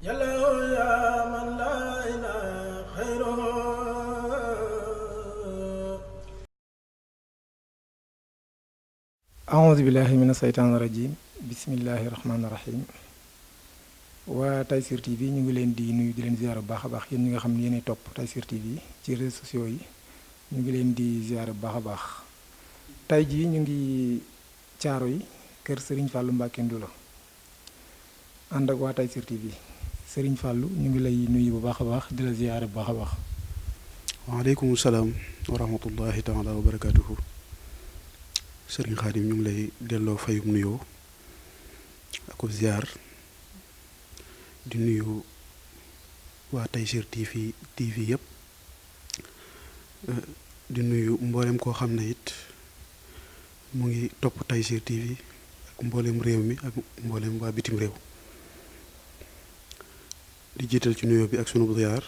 yàlla yaa man laa ilaaha xayruhu aoudu billahi min aseytaan rajim bismillahi rahmaani rahim waa Tayssir TV ñu ngi leen di nuyu di leen ziar bu baax a baax yéen ñi nga xam ne yéenay topp Tayssir TV ci réseaux sociaux yi ñu ngi leen di ziar bu baax a baax tey jii ñu ngi caaro yi kër Serigne Fallou Mbacké Ndoulo ànd ak waa Tayssir TV Serigne Fallou ñu ngi lay nuyu bu baax a baax di la ziar bu baax a baax. waaleykum salaam wa rahmatullahi taala wa barakaatuhu. Serigne Khadim ñu ngi lay delloo fayum nuyoo ak ziar di nuyu waa Tayssir TV yëpp di nuyu mboolem koo xam ne it mu ngi topp Tayssir TV ak mboolem réew mi ak mboolem waa bitim réew di jiital ci nuyoo bi ak sunu ziar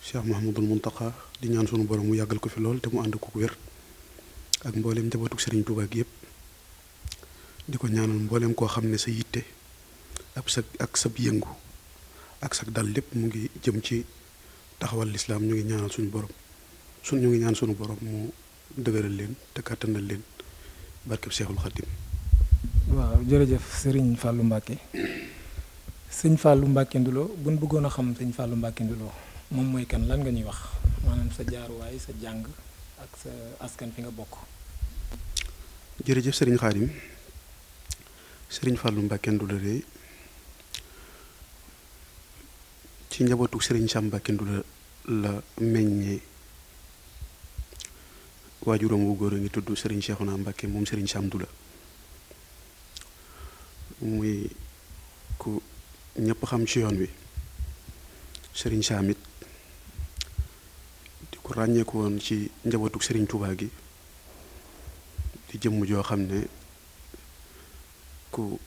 Cheikh Mouhamadul Mountakha di ñaan sunu borom mu yàggal ko fi lool te mu ànd ko wér ak mboolem njabootu Serigne Touba gi yëpp di ko ñaanal mboolem koo xam ne sa yitte ak sa yëngu ak sa dal lépp mu ngi jëm ci taxawal lislaam ñu ngi ñaanal suñu borom ñu ngi ñaan suñu borom mu dëgëral leen te kàttanal leen barkeb Seexul Xadim. waaw jërëjëf Serigne Fallou Mbacké sëñ Fallou Mbacké Ndoulo bu ñu bëggoon a xam sëñ Fallou Mbacké Ndoulo moom mooy kan lan nga ñuy wax maanaam sa jaaruwaay sa jàng ak sa askan fi nga bokk. jërëjëf Serigne Khadim Serigne Fallou Mbacké Ndoulo de ci njabootu Serigne Sam Mbacké Ndoulo la meññee waajuram wu góor a ngi tudd Serigne Cheikhouna Mbacké moom Serigne Sam Ndoulo muy ku ñëpp xam ci yoon wi Serigne Sam it di ku ràññeeku woon ci njabootu Serigne Touba gi di jëmm joo xam ne ku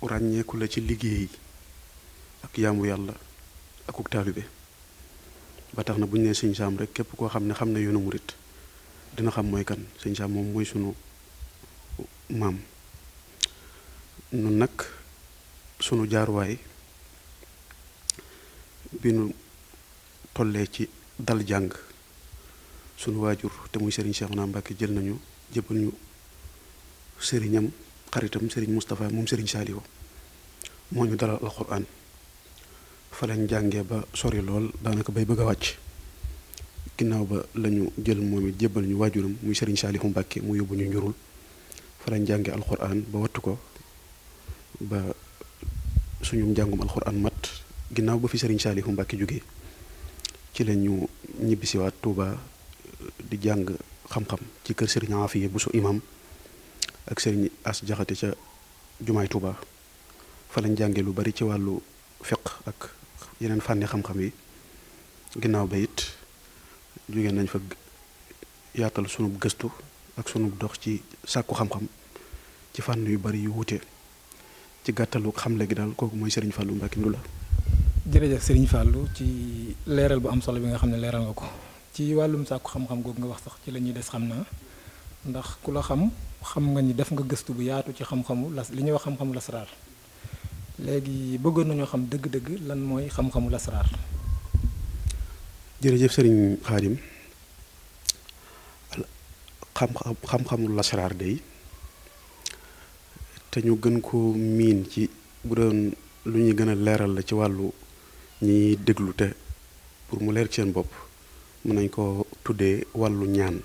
ràññeeku la ci liggéey ak yaamu yàlla akuk taalibe ba tax na bu ñu nee sëñ Sam rek képp koo xam ne xam na yoonu murit dina xam mooy kan sëñ Sam moom mooy sunu maam. nun nag sunu jaaruwaay bi nu tollee ci dal jàng sunu waajur te muy Serigne Cheikhouna Mbacké jël nañu jëbal ñu sëriñam xaritam Serigne Moustapha moom Serigne Saliou moo ñu dalal alxuraan fa lañ jàngee ba sori lool daanaka bay bëgg a wàcc ginnaaw ba lañu jël moom it jébbal ñu waajuram muy Serigne Saliou Mbacké mu yóbbu ñu njurul fa lañ jàngee alxuraan ba wattu ko ba suñu njàngum alxuraan mat ginnaaw ba fi Serigne Saliou Mbacké jógee ci la ñu ñibbisiwaat Touba di jàng xam-xam ci kër Serigne Afiye Bousso imam ak Serigne As Jaxate ca jumaay Touba fa lañ jàngee lu bari ci wàllu fiq ak yeneen fànni xam-xam yi ginnaaw ba it jóge nañ fa yaatal sunu gëstu ak sunu dox ci sàkku xam-xam ci fànn yu bari yu wuute ci gàttalu xamle gi daal kooku mooy Serigne Fallou Mbacké Ndoulo. jërëjëf Serigne Fallou ci leeral bu am solo bi nga xam ne leeral nga ko ci wàllum sàkku xam-xam googu nga wax sax ci la ñuy des xam naa ndax ku la xam nga ni def nga gëstu bu yaatu ci xam-xamu li ñuy wax xam-xamu lasraar léegi bëggoon nañoo xam dëgg-dëgg lan mooy xam-xamu lasraar. jërëjëf Serigne Khadim xam-xamu lasraar day te ñu gën ko miin ci bu doon lu ñuy gën a leeral la ci wàllu ñiy déglu te pour mu leer ci seen bopp mën nañ ko tuddee wàllu ñaan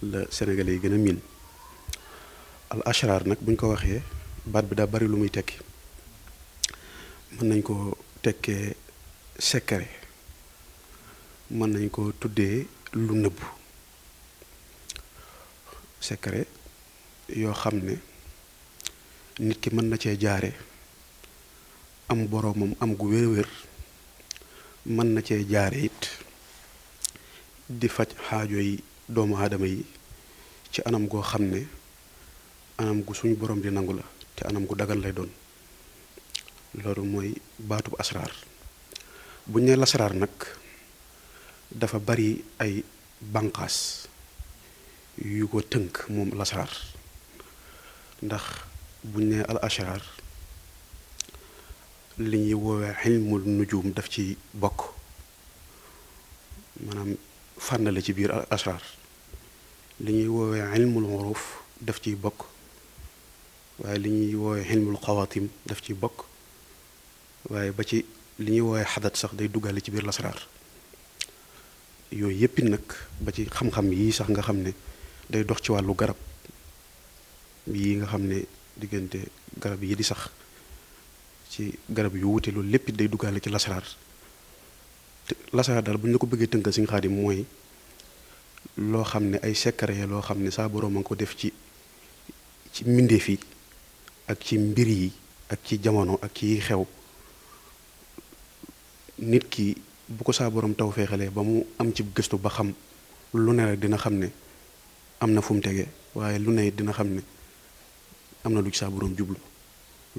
la Sénégalais yi gën a miin al ashrar nag buñ ko waxee baat bi daa bari lu muy tekki mën nañ ko tekkee secret mën nañ ko tuddee lu nëbbu secret yoo xam ne nit ki mën na cee jaare am boroomam am gu wér-wér mën na cee jaare it di faj xaajo yi doomu aadama yi ci anam goo xam ne anam gu suñu borom di nangu la te anam gu dagal lay doon loolu mooy baatub asraar buñ ne lasraar nag dafa bari ay banqaas yu ko tënk moom lasraar ndax buñ ne al ashrar li ñuy woowee ilmul nujum daf ci bokk, maanaam fànn la ci biir asraar. li ñuy woowee ilmul uruf daf ciy bokk, waaye li ñuy woowee ilmul xawaatim daf ciy bokk, waaye ba ci li ñuy woowee xadat sax day duggaale ci biir lasraar. yooyu yëpp nag ba ci xam-xam yii sax nga xam ne day dox ci wàllu garab yii nga xam ne diggante garab yi di sax ci garab yu wute, loolu lépp day duggaale ci lasraar. te lasraar daal bu ñu la ko bëggee tënkal Sëñ Xaadim mooy loo xam ne ay secret loo xam ne saa boroom a ngi ko def ci mbindeef yi ak ci mbir yi ak ci jamono ak ci xew. nit ki bu ko saa boroom taw feexalee ba mu am ci gëstu ba xam lu ne rek dina xam ne am na fu mu tege, waaye lu ne dina xam ne am na lu ci saa boroom jublu.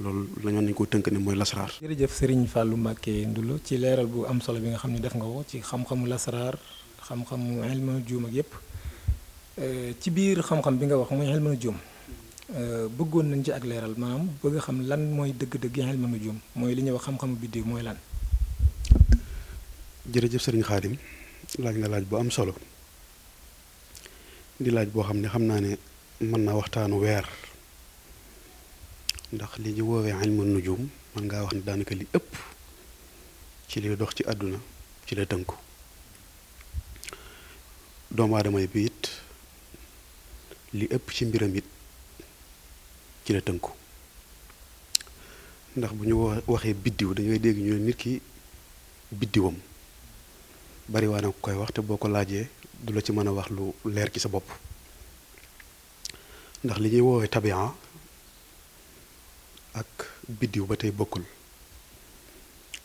loolu la ñu nañ ko tënk ne mooy lasraar. jërëjëf Serigne Fallou Mbacké Ndoulo ci leeral bu am solo bi nga xam ne def nga ko ci xam-xamu lasraar, xam-xamu ilmu nujum ak yépp. ci biir xam-xam bi nga wax muy ilmu nujum bëggoon nañ ci ak leeral, maanaam bëgg a xam lan mooy dëgg-dëgg ilmu nujum mooy li ñuy wax xam-xamu biddiw mooy lan. jërëjëf Serigne Khadim, laaj nga laaj bu am solo, di laaj boo xam ne xam naa ne mën naa waxtaanu weer. ndax li ñu woowee ilmu nujum man ngaa wax ne daanaka li ëpp ci li dox ci àdduna ci la tënku. doomu aadama yi bi it li ëpp ci mbiram it ci la tënku. ndax bu ñu waxee biddiw dañuy dégg ñu ne nit ki biddiwam bari waa na ko koy wax te boo ko laajee du la ci mën a wax lu leer ci sa bopp. ndax li ñuy woowee tabian ak biddiw ba tey bokkul.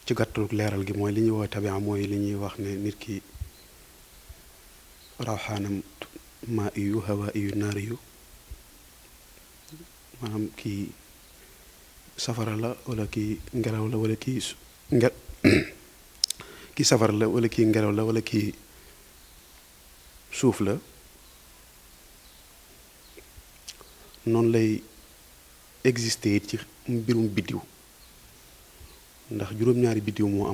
ci gàttu leeral gi mooy li ñuy woowee tabian mooy li ñuy wax ne nit ki rawxaanam maa iyu hawa iyu naari yu, maanaam kii safara la wala kii ngelaw la wala kii kii safara la wala kii ngelaw la wala kii suuf la. noonu lay exister it ci mbirum biddiw. ndax juróom-ñaari biddiw moo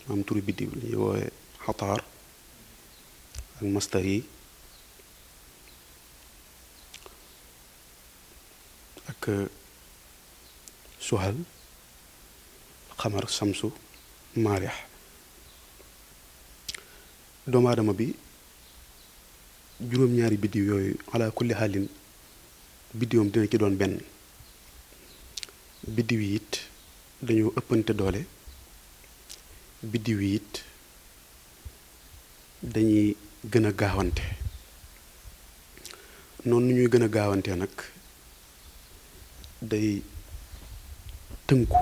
am turu biddiw li ñuy woowee xataar ak mastar yi ak suhal, xamar, samsu, maarix. doomu aadama bi juróom-ñaari biddiw yooyu ala kulli xaalin biddiwam dina ci doon benn. biddiw yi it dañoo ëppante doole. biddiw yi it dañuy gën a gaawante. noonu ñuy gën a gaawante nag day tënku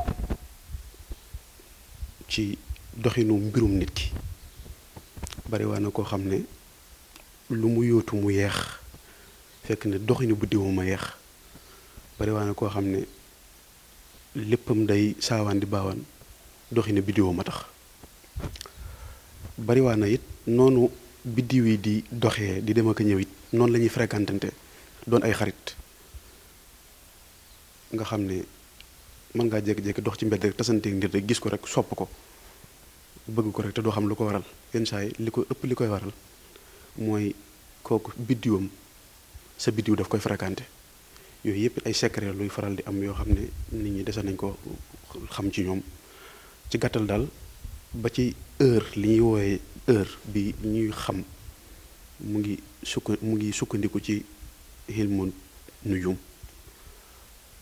ci doxinu mbirum nit ki. bari waa na koo xam ne lu mu yóotu mu yeex fekk ne doxinu biddiwam ma yeex. bari waa na koo xam ne léppam day saawaan di baawaan doxinu biddiwam a tax. bari waa na it noonu biddiw yi di doxee di dem ak a ñëw it noonu la ñuy fréquentante doon ay xarit. nga xam ne mën ngaa jékki-jékki dox ci mbedd rek tasanteeg nit rek gis ko rek sopp ko bëgg ko rek te doo xam lu ko waral. yenn saa yi li ko ëpp li koy waral mooy kooku biddiwam sa biddiw daf koy fréquenté. yooyu yëpp ay secret luy faral di am yoo xam ne nit ñi dese nañ ko xam ci ñoom. ci gàttal daal ba ci heure li ñuy woowee heure bi ñuy xam mu ngi sukkandiku ci ilmu nujum.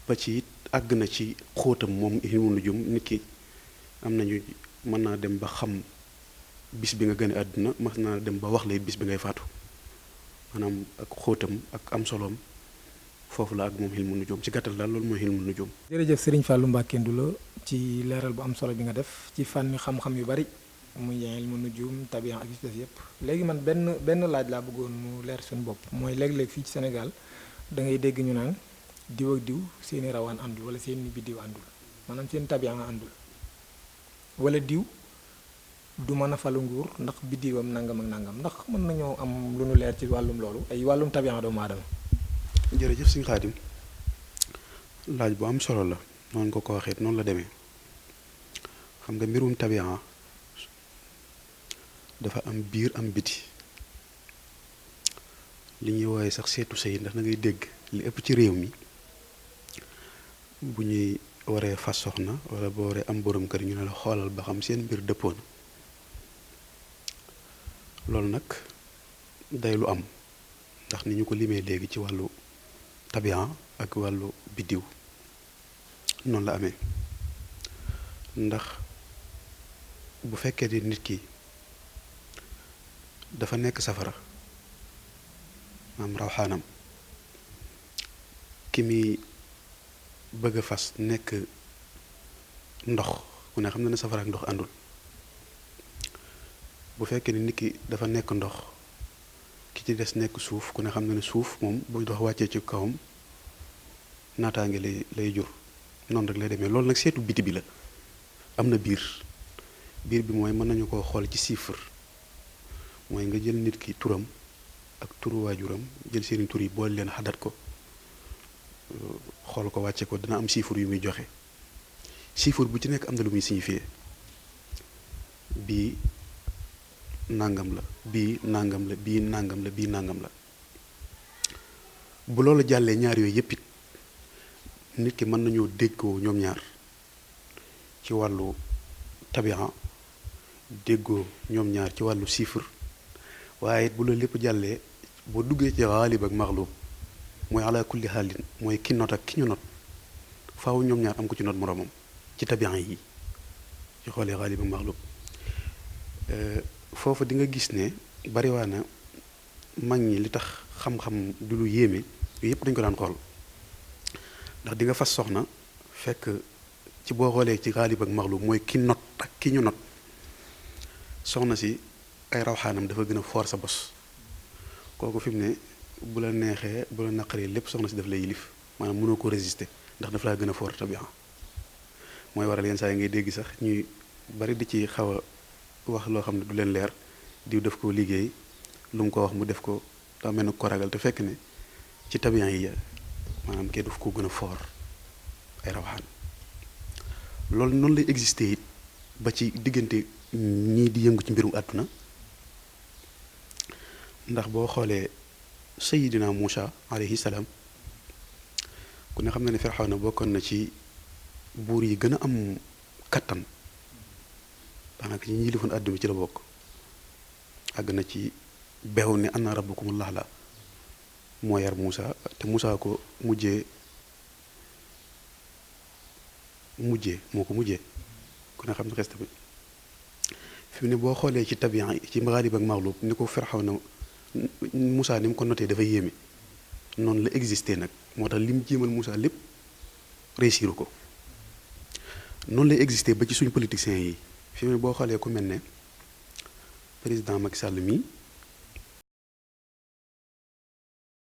ba ci it àgg na ci xóotam moom ilmu nujum. nit ki am nañu mën naa dem ba xam bis bi nga gën a àdduna, mën naa dem ba wax la bis bi ngay faatu. maanaam ak xóotam ak am soloom foofu la ak moom ilmu nujum. ci gàttal daal loolu mooy ilmu nujum. jërëjëf Serigne Fallou Mbacké Ndoulo ci leeral bu am solo bi nga def ci fànni xam-xam yu bari muy ilmu nujum tabian ak def yëpp. léegi man benn laaj laa bëggoon mu leer suñu bopp mooy léeg-léeg fii ci Sénégal da ngay dégg ñu naan diw ak diw seeni rawaan àndul wala seeni biddiw àndul, maanaam seen tabian àndul, wala diw du mën a falu nguur ndax biddiwam nangam ak nangam. ndax mën nañoo am lu nu leer ci wàllum loolu ay wàllum tabian doomu aadama. jërëjëf Sëñ Xaadim, laaj bu am solo la. noonu ko waxee noonu la demee. xam nga mbirum tabian dafa am biir am biti li ñuy wooye sax seetu sëy ndax da ngay dégg li ëpp ci réew mi bu ñuy waree fas soxna wala boo waree am borom kër ñu ne la xoolal ba xam seen mbir dëppoo na loolu nag day lu am ndax ni ñu ko limee léegi ci wàllu tabian ak wàllu biddiw noonu la amee ndax bu fekkee ni nit ki dafa nekk safara maam rawxaanam ki muy bëgg a fas nekk ndox ku ne xam na ne safara ak ndox àndul bu fekkee ni nit ki dafa nekk ndox ki ci des nekk suuf ku ne xam na ne suuf moom bu ndox wàccee ci kawam naataange lay jur noonu rek lay demee loolu nag seetu biti bi la am na biir bi mooy mën nañu koo xool ci chiffre mooy nga jël nit ki turam ak turu waajuram jël seeni tur yi boole leen xadat ko xool ko wàcce ko dana am chiffre yu muy joxe chiffre bu ci nekk am na lu muy signifié bii nangam la bii nangam la bii nangam la bii nangam la bu loolu jàllee ñaar yooyu yëpp it nit ki mën nañoo déggoo ñoom ñaar ci wàllu tabian déggoo ñoom ñaar ci wàllu chiffre waaye it bu loolu lépp jàllee boo duggee ci xaalib ak maxlub mooy ala kulli xaalin mooy ki not ak ki ñu not faaw ñoom ñaar am ko ci not moroomam ci tabian yi ci xoolee xaalib ak maxlub foofu di nga gis ne bariwaana mag ñi li tax xam-xam du lu yéeme yooyu yëpp dañ ko daan xool ndax di nga fas soxna fekk ci boo xoolee ci xaalib ak maxlub mooy ki not ak ki ñu not soxna si ay rawxaanam dafa gën a foor sa bos kooku fi mu ne bu la neexee bu la naqaree lépp soxna si daf lay yilif maanaam mënoo ko résister ndax daf laa gën a foor tabian mooy waral yenn saa yi ngay dégg sax ñuy bari di ci xaw a wax loo xam ne du leen leer diw def ko liggéey lu mu ko wax mu def ko daa mel ne ko ragal te fekk ne ci tabian yi maanaam kee daf ko gën a foor ay rawxaan loolu noonu lay exister it ba ci diggante ñii di yëngu ci mbirum àdduna ndax boo xoolee sayidina Muusa alayhi salaam ku ne xam na ne Firawna bokkoon na ci buur yi gën a am kattan daanaka ñi yilifoon àdduna ci la bokk àgg na ci beew ne ana rabbukumullah la moo yar Muusa te Muusa ko mujjee moo ko mujjee ku ne xam ne xesta bi fi mu ne boo xoolee ci tabian ci magaalib ak maxlub ni ko Firawna Moussa ni mu ko notee dafa yéeme noonu la existé nag moo tax li mu jéemal Moussa lépp réussir ko noonu lay existé ba ci suñ politiciens yi fi mu ne boo xoolee ku mel ne président Macky Sall mii